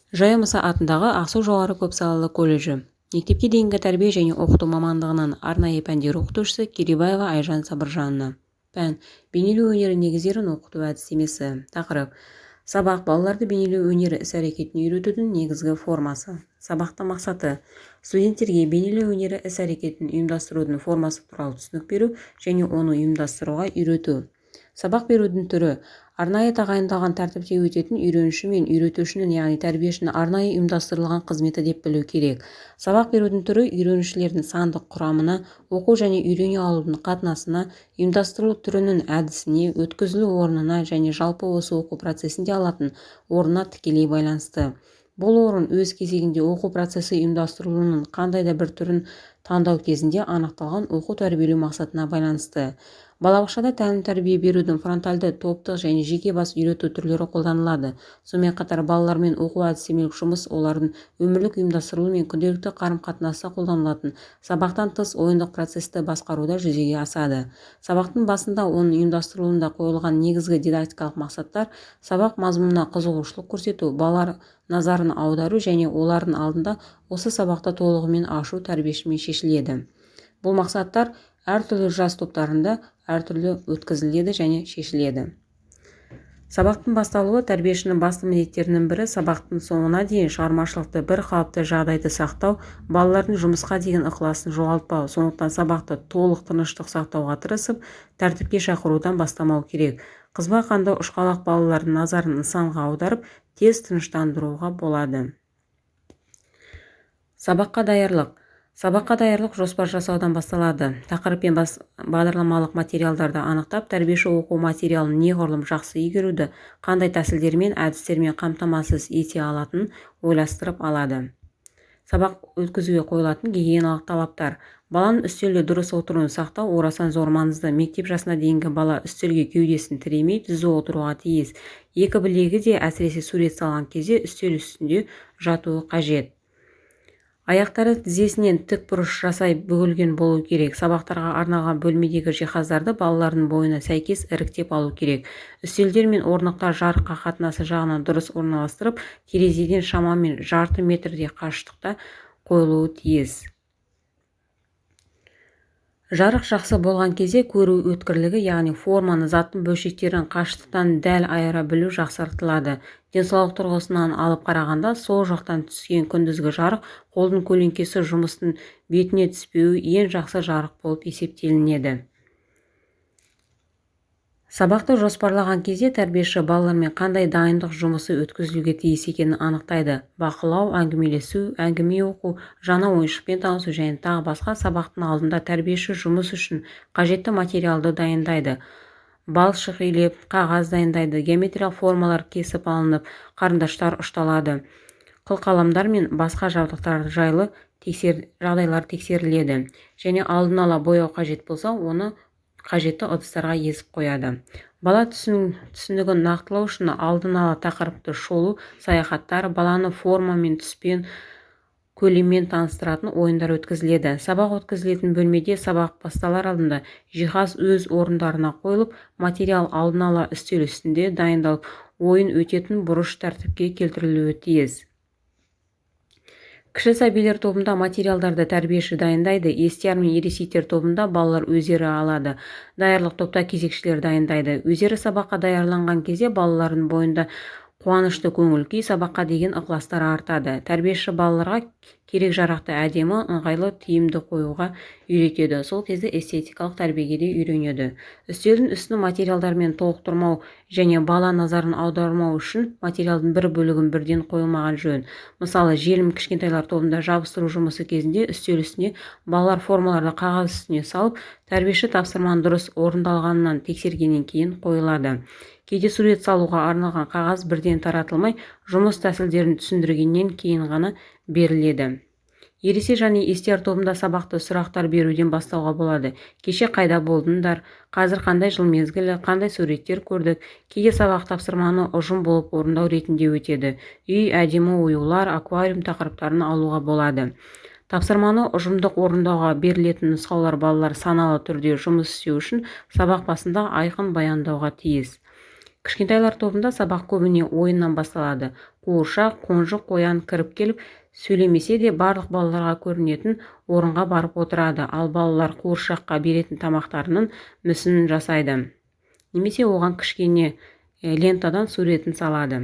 Жаяу Мұса атындағы Ақсу жоғары көпсалалы колледжі. Мектепке дейінгі тәрбие және оқыту мамандығынан арнайы пәндер оқытушысы Керейбаева Айжан Сабыржанова. Пән: бейнелеу өнері негіздерін оқыту әдістемесі. Тақырып: сабақ балаларды бейнелеу өнері іс-әрекетін үйретудің негізгі формасы. Сабақтың мақсаты: студенттерге бейнелеу өнері іс-әрекетін ұйымдастырудың формасы туралы түсінік беру және оны ұйымдастыруға үйрету. Сабақ берудің түрі: арнайы тағайындалған тәртіпте өтетін үйренуші мен үйретушінің, яғни тәрбиешінің арнайы ұйымдастырылған қызметі деп білу керек. Сабақ берудің түрі үйренушілердің сандық құрамына, оқу және үйрене алудың қатынасына, ұйымдастырылу түрінің әдісіне, өткізілу орнына және жалпы осы оқу процесінде алатын орнына тікелей байланысты. Бұл орын өз кезегінде оқу процесі ұйымдастырылуының қандай да бір түрін таңдау кезінде анықталған оқу-тәрбиелеу мақсатына байланысты. Балабақшада тәлім-тәрбие берудің фронтальды, топтық және жеке бас үйрету түрлері қолданылады. Сонымен қатар балалармен оқу-әдістемелік жұмыс олардың өмірлік ұйымдастырылуы мен күнделікті қарым-қатынаста қолданылатын сабақтан тыс ойындық процесті басқаруда жүзеге асады. Сабақтың басында оның ұйымдастырылуында қойылған негізгі дидактикалық мақсаттар: сабақ мазмұнына қызығушылық көрсету, балалар назарын аудару және олардың алдында осы сабақты толығымен ашу тәрбиешімен шешіледі. Бұл мақсаттар әртүрлі жас топтарында әртүрлі өткізіледі және шешіледі. Сабақтың басталуы тәрбиешінің басты міндеттерінің бірі. Сабақтың соңына дейін шығармашылықты, бір қалыпты жағдайды сақтау, балалардың жұмысқа деген ықыласын жоғалтпау. Сондықтан сабақты толық тыныштық сақтауға тырысып, тәртіпке шақырудан бастамау керек. Қызба қанды ұшқалақ балалардың назарын нысанға аударып, тез тыныштандыруға болады. Сабаққа даярлық. Сабаққа даярлық жоспар жасаудан басталады. Тақырып пен бағдарламалық материалдарды анықтап, тәрбиеші оқу материалын неғұрлым жақсы игеруді қандай тәсілдермен, әдістермен қамтамасыз ете алатынын ойластырып алады. Сабақ өткізуге қойылатын гигиеналық талаптар. Баланың үстелде дұрыс отыруын сақтау орасан зор маңызды. Мектеп жасына дейінгі бала үстелге кеудесін тіремей, түзу отыруға тиіс. Екі білегі де, әсіресе сурет салған кезде, үстел үстінде жатуы қажет. Аяқтары тізесінен тік бұрыш жасай бүгілген болу керек. Сабақтарға арналған бөлмедегі жиһаздарды балалардың бойына сәйкес іріктеп алу керек. Үстелдер мен орындықтар жарыққа қатынасы жағынан дұрыс орналастырып, терезеден шамамен жарты метрдей қашықтықта қойылуы тиіс. Жарық жақсы болған кезде көру өткірлігі, яғни форманы, заттың бөлшектерін қашықтықтан дәл айыра білу жақсартылады. Денсаулық тұрғысынан алып қарағанда, сол жақтан түскен күндізгі жарық, қолдың көлеңкесі жұмыстың бетіне түспеуі ең жақсы жарық болып есептелінеді. Сабақты жоспарлаған кезде тәрбиеші балалармен қандай дайындық жұмысы өткізілуге тиіс екенін анықтайды: бақылау, әңгімелесу, әңгіме оқу, жаңа ойыншықпен танысу және тағы басқа. Сабақтың алдында тәрбиеші жұмыс үшін қажетті материалды дайындайды: балшық илеп, қағаз дайындайды, геометриялық формалар кесіп алынып, қарындаштар ұшталады, қылқаламдар мен басқа жабдықтар жайлы жағдайлар тексеріледі және алдын ала бояу қажет болса, оны қажетті ыдыстарға езіп қояды. Бала түсінігін нақтылау үшін алдын ала тақырыпты шолу, саяхаттар, баланы формамен, түспен, көлеммен таныстыратын ойындар өткізіледі. Сабақ өткізілетін бөлмеде сабақ басталар алдында жиһаз өз орындарына қойылып, материал алдын ала үстел үстінде дайындалып, ойын өтетін бұрыш тәртіпке келтірілуі тиіс. Кіші сәбилер тобында материалдарды тәрбиеші дайындайды. Естияр мен ересектер тобында балалар өздері алады. Даярлық топта кезекшілер дайындайды. Өздері сабаққа даярланған кезде балалардың бойында қуанышты көңіл-күй, сабаққа деген ықыластары артады. Тәрбиеші балаларға керек-жарақты әдемі, ыңғайлы, тиімді қоюға үйретеді. Сол кезде эстетикалық тәрбиеге де үйренеді. Үстелдің үстін материалдармен толықтырмау және бала назарын аудармау үшін материалдың бір бөлігін бірден қойылмаған жөн. Мысалы, желім кішкентайлар тобында жабыстыру жұмысы кезінде үстел үстіне балалар формаларды қағаз үстіне салып, тәрбиеші тапсырманың дұрыс орындалғанын тексергеннен кейін қойылады. Кейде сурет салуға арналған қағаз бірден таратылмай, жұмыс тәсілдерін түсіндіргеннен кейін ғана беріледі. Ересек және естияр тобында сабақты сұрақтар беруден бастауға болады: Кеше қайда болдыңдар? Қазір қандай жыл мезгілі? Қандай суреттер көрдік? Кейде сабақ тапсырманы ұжым болып орындау ретінде өтеді. Үй, әдемі оюлар, аквариум тақырыптарын алуға болады. Тапсырманы ұжымдық орындауға берілетін нұсқаулар балалар саналы түрде жұмыс істеу үшін сабақ басында айқын баяндауға тиіс. Кішкентайлар тобында сабақ көбіне ойыннан басталады. Қуыршақ, қонжық, қоян кіріп келіп, сөйлемесе де, барлық балаларға көрінетін орынға барып отырады. Ал балалар қуыршаққа беретін тамақтарының мүсінін жасайды немесе оған кішкене лентадан суретін салады.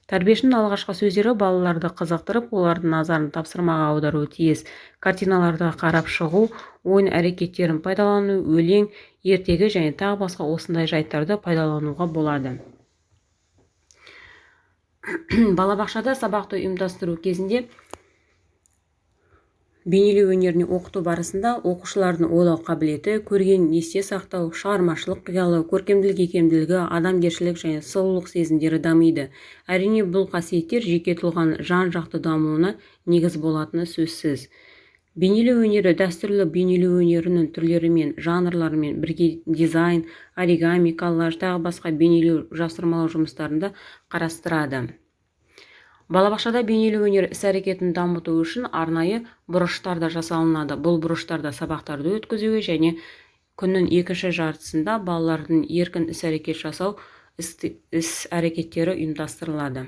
Тәрбиешінің алғашқы сөздері балаларды қызықтырып, олардың назарын тапсырмаға аударуы тиіс. Картиналарды қарап шығу, ойын әрекеттерін пайдалану, өлең, ертегі және тағы басқа осындай жайттарды пайдалануға болады. Балабақшада сабақты ұйымдастыру кезінде бейнелеу өнеріне оқыту барысында оқушылардың ойлау қабілеті, көргенін есте сақтау, шығармашылық қиялы, көркемділік икемділігі, адамгершілік және сұлулық сезімдері дамиды. Әрине, бұл қасиеттер жеке тұлғаның жан-жақты дамуына негіз болатыны сөзсіз. Бейнелеу өнері дәстүрлі бейнелеу өнерінің түрлерімен, жанрларымен бірге дизайн, оригами, коллаж, тағы басқа бейнелеу, жапсырмалау жұмыстарында қарастырады. Балабақшада бейнелеу өнері іс-әрекетін дамыту үшін арнайы бұрыштар да жасалынады. Бұл бұрыштарда сабақтарды өткізуге және күннің екінші жартысында балалардың еркін іс-әрекет жасау іс-әрекеттері ұйымдастырылады.